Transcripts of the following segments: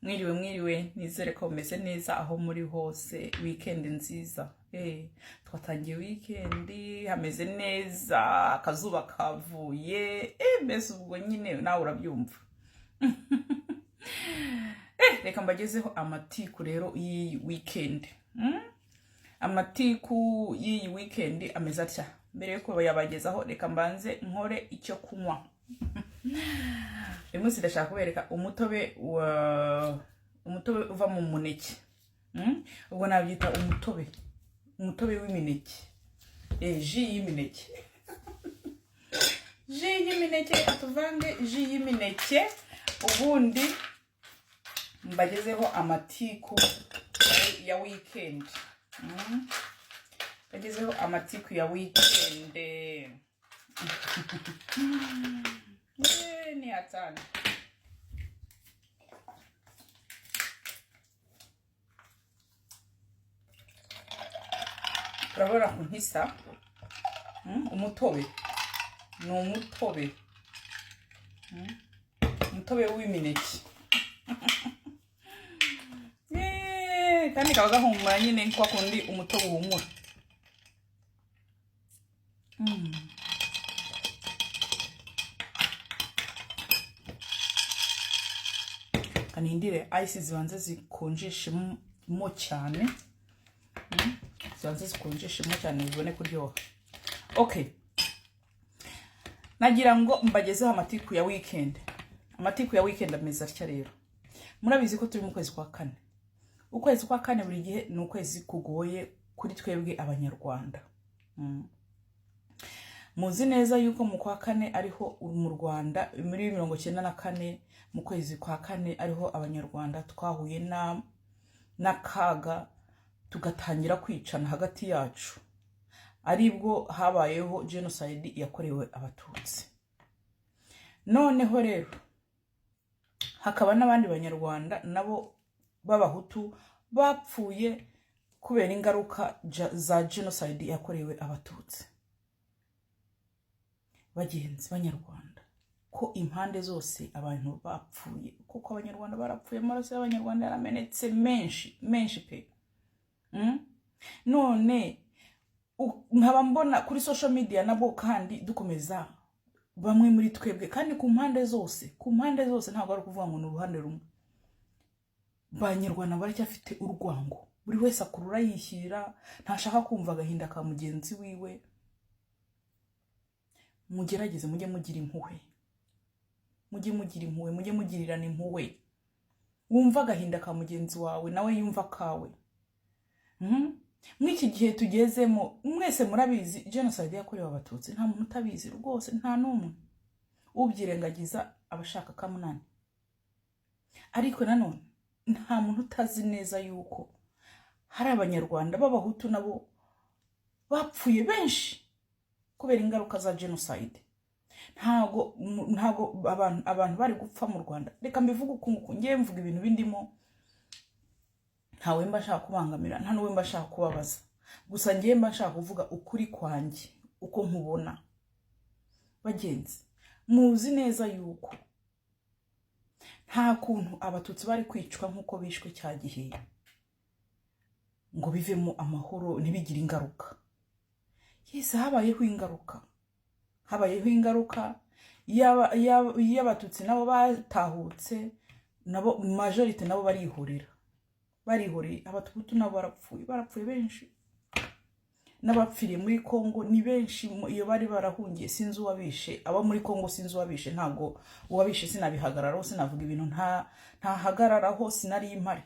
Mwiriwe, mwiriwe, nizere ko mumeze neza aho muri hose. Weekend nziza. Twatangiye weekend, hameze neza, akazuba kavuye, mbese ubwo nyine nawe urabyumva. Reka mbagezeho amatiku rero y'iyi weekend. Amatiku y'iyi weekend ameze atya. Mbere yo kuyabagezaho, reka mbanze nkore icyo kunywa. Uyu munsi ndashaka kubereka umutobe uva mu muneke. Ubwo nabyita umutobe w'imineke, jus y'imineke, jus y'imineke. Tuvange jus y'imineke, ubundi mbagezeho amatiku ya weekend. Mbagezeho amatiku ya weekend. Ni hatari. Urabona ukuntu isa. Umutobe ni umutobe. Umutobe w'imineke. Kandi kaba gahumura nyine kwa kundi umutobe uhumura. Kanindire ice zibanze zikonjeshemo cyane. Zibanze zikonjeshemo cyane bibone kuryoha. Okay, nagira ngo mbagezeho amatiku ya weekend. Amatiku ya weekend ameze atya rero. Murabizi ko turi mu kwezi kwa kane. Ukwezi kwa kane buri gihe ni ukwezi kugoye kuri twebwe Abanyarwanda. Muzi neza yuko mu kwa kane ariho mu Rwanda muri 94, mu kwezi kwa kane, ariho Abanyarwanda twahuye n'akaga, tugatangira kwicana hagati yacu, aribwo habayeho genocide yakorewe Abatutsi. Noneho rero hakaba n'abandi Banyarwanda nabo b'Abahutu bapfuye kubera ingaruka za genocide yakorewe Abatutsi. Bagenzi Banyarwanda, ko impande zose abantu bapfuye, kuko Abanyarwanda barapfuye, amaraso y'Abanyarwanda yaramenetse menshi menshi pe. None nkaba mbona kuri social media nabwo kandi dukomeza bamwe muri twebwe, kandi ku mpande zose, ku mpande zose, ntabwo ari ukuvuga ngo ni uruhande rumwe, Abanyarwanda baracyafite urwango. Buri wese akurura yishyira, ntashaka kumva agahinda ka mugenzi wiwe. Mugerageze mujye mugira impuhwe, mujye mugira impuhwe, mujye mugirirana impuhwe. Wumva agahinda ka mugenzi wawe, nawe yumva akawe. Muri iki gihe tugezemo, mwese murabizi genocide yakorewe Abatutsi, nta muntu utabizi rwose, nta n'umwe ubyirengagiza, abashaka kamunani. Ariko nanone nta muntu utazi neza yuko hari Abanyarwanda b'Abahutu nabo bapfuye benshi kubera ingaruka za genocide. Ntago abantu bari gupfa mu Rwanda. Reka mbivuge uku nguku, ngewe mvuga ibintu bindimo, ntawe mba nshaka kubangamira, nta n'uwe mba nshaka kubabaza, gusa ngewe mba nshaka kuvuga ukuri kwanjye uko nkubona. Bagenzi, muzi neza yuko nta kuntu Abatutsi bari kwicwa nk'uko bishwe cya gihe ngo bivemo amahoro, ntibigire ingaruka. Yes, habayeho ingaruka, habayeho ingaruka y'Abatutsi nabo batahutse, nabo majorité nabo barihorera, barihoreye. Abatutsi nabo barapfuye, barapfuye benshi, n'abapfiriye muri Kongo ni benshi. Iyo bari barahungiye sinzi uwabishe, abo muri Kongo sinzi uwabishe, ntabwo uwabishe sinabihagararaho, sinavuga ibintu ntahagararaho, sinari impari,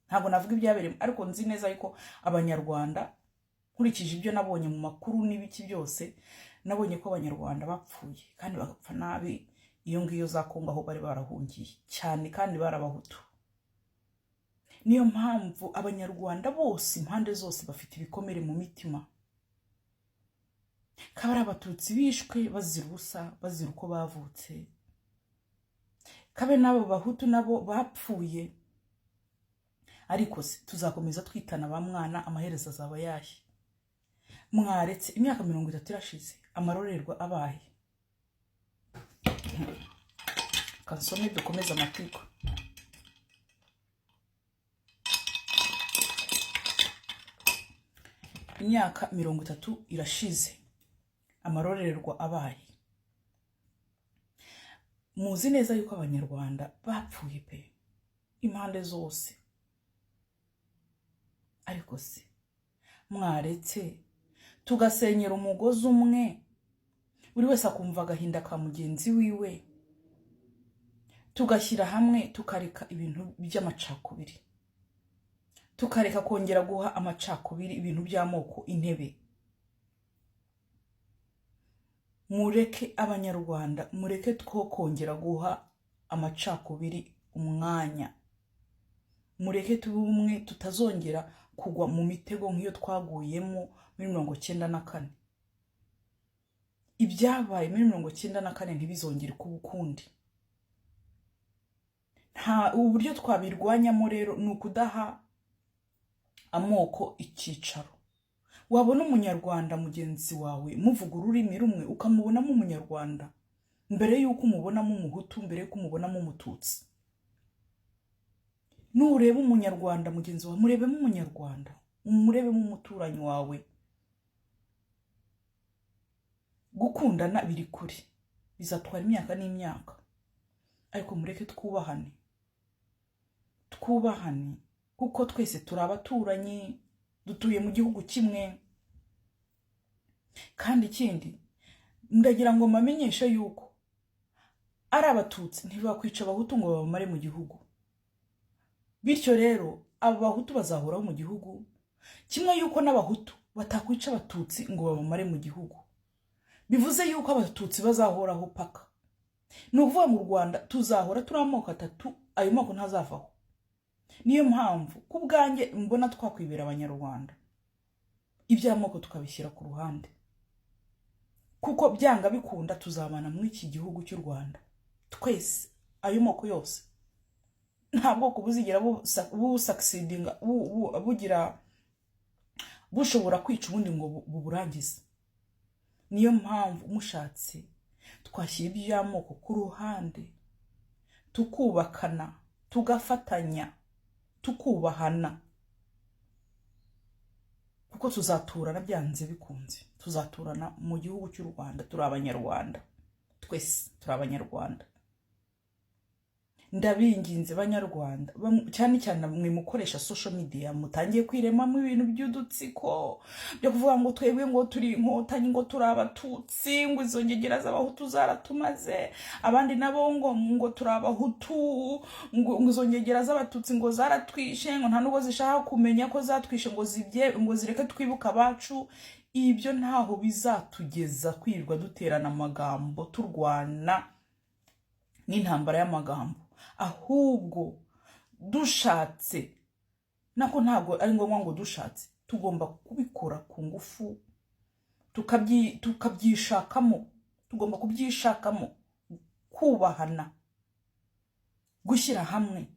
ntabwo navuga ibyabereye. Ariko nzi neza yuko Abanyarwanda, nkurikije ibyo nabonye mu makuru n'ibiki byose, nabonye ko Abanyarwanda bapfuye kandi bagapfa nabi iyo ngiyo za Kongo aho bari barahungiye cyane, kandi barabahutu. Niyo mpamvu Abanyarwanda bose impande zose bafite ibikomere mu mitima, kaba ari Abatutsi bishwe bazira ubusa, bazira uko bavutse, kabe n'abo Bahutu nabo bapfuye. Ariko se tuzakomeza twitana ba mwana, amaherezo azaba yahe? Mwaretse imyaka 30 irashize amarorerwa abaye. Kansome dukomeze amatiku. Imyaka 30 irashize amarorerwa abaye. Muzi neza yuko Abanyarwanda bapfuye pe, impande zose. Ariko se mwaretse tugasenyera umugozi umwe, buri wese akumva agahinda ka mugenzi wiwe, tugashyira hamwe, tukareka ibintu by'amacakubiri, tukareka kongera guha amacakubiri, ibintu by'amoko intebe? Mureke Abanyarwanda, mureke two kongera guha amacakubiri umwanya. Mureke tube umwe, tutazongera kugwa mu mitego nk'iyo twaguyemo muri 94. Ibyabaye muri 94 ntibizongere kuba ukundi. Nta uburyo twabirwanyamo rero, ni ukudaha amoko icyicaro. Wabona Umunyarwanda mugenzi wawe muvuga ururimi rumwe, ukamubonamo Umunyarwanda mbere y'uko umubonamo Umuhutu, mbere y'uko umubonamo Umututsi. Nureba Umunyarwanda mugenzi wawe, murebemo Umunyarwanda, umurebemo umuturanyi wawe. Gukundana biri kure, bizatwara imyaka n'imyaka, ariko mureke twubahane, twubahane, kuko twese turi abaturanyi, dutuye mu gihugu kimwe. Kandi ikindi, ndagira ngo mbamenyeshe yuko ari Abatutsi ntibakwica Abahutu ngo babamare mu gihugu. Bityo rero abo Bahutu bazahoraho mu gihugu, kimwe yuko n'Abahutu batakwica Abatutsi ngo babamare mu gihugu. Bivuze yuko Abatutsi bazahoraho paka. Ni ukuvuga mu Rwanda tuzahora turi amoko atatu, ayo moko ntazavaho. Niyo mpamvu ku bwanjye mbona twakwibera Abanyarwanda, iby'amoko tukabishyira ku ruhande, kuko byanga bikunda tuzabana muri iki gihugu cy'u Rwanda twese, ayo moko yose. Nta bwoko buzigera busucceedinga, bugira bushobora kwica ubundi ngo buburangize. Niyo mpamvu mushatse twashyira iby'amoko ku ruhande, tukubakana, tugafatanya, tukubahana, kuko tuzaturana byanze bikunze, tuzaturana mu gihugu cy'u Rwanda. Turi Abanyarwanda twese, turi Abanyarwanda. Ndabinginze Banyarwanda, cyane cyane mwe mukoresha social media, mutangiye kwiremamo ibintu by'udutsiko byo kuvuga ngo twebwe ngo turi Inkotanyi, ngo turi Abatutsi, ngo izo ngegera z'Abahutu zaratumaze, abandi nabo ngo turi Abahutu, ngo izo ngegera z'Abatutsi ngo zaratwishe, ngo nta nubwo zishaka kumenya ko zatwishe, ngo zibye, ngo zireke twibuke abacu. Ibyo ntaho bizatugeza, kwirirwa duterana amagambo, turwana n'intambara y'amagambo. Ahubwo dushatse, nako ntabwo ari ngombwa ngo dushatse, tugomba kubikora ku ngufu, tukabyishakamo. Tugomba kubyishakamo, kubahana, gushyira hamwe,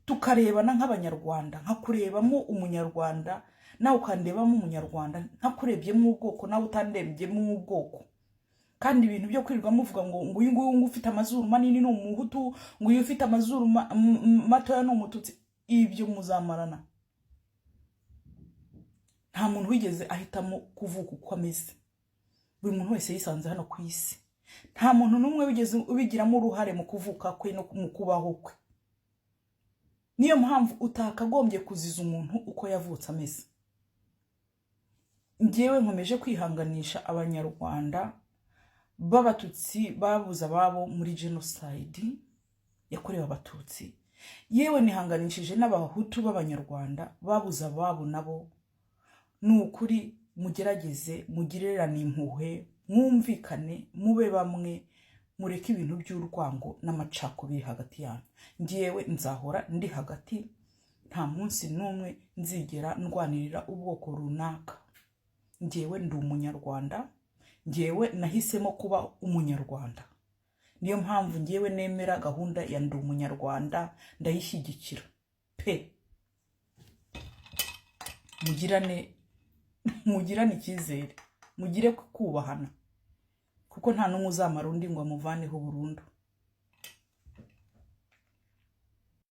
tukarebana nk'Abanyarwanda, nkakurebamo Umunyarwanda, nawe ukandebamo Umunyarwanda, ntakurebyemo ubwoko, nawe utandebyemo ubwoko. Kandi ibintu byo kwirirwa muvuga ngo uyu nguyu ngo ufite amazuru manini ni Umuhutu, ngo uyu ufite amazuru matoya ni Umututsi, ibyo muzamarana. Nta muntu wigeze ahitamo kuvuka uko ameze. Buri muntu wese yisanze hano ku isi. Nta muntu n'umwe wigeze ubigiramo uruhare mu kuvuka kwe no mu kubaho kwe. Niyo mpamvu utakagombye kuziza umuntu uko yavutse ameze. Ngewe nkomeje kwihanganisha Abanyarwanda b'Abatutsi babuze ababo muri jenoside yakorewe Abatutsi. Yewe, nihanganishije n'Abahutu b'Abanyarwanda babuze ababo nabo. Ni ukuri mugerageze mugirerane impuhwe, mwumvikane, mube bamwe, mureke ibintu by'urwango n'amacakubiri hagati yanyu. Ngewe nzahora ndi hagati, nta munsi n'umwe nzigera ndwanirira ubwoko runaka. Ngewe ndi Umunyarwanda, ngewe nahisemo kuba Umunyarwanda. Niyo mpamvu ngewe nemera gahunda ya Ndi Umunyarwanda, ndayishyigikira pe. Mugirane icyizere, mugire kubahana, kuko nta n'umwe uzamara undi ngo amuvaneho burundu.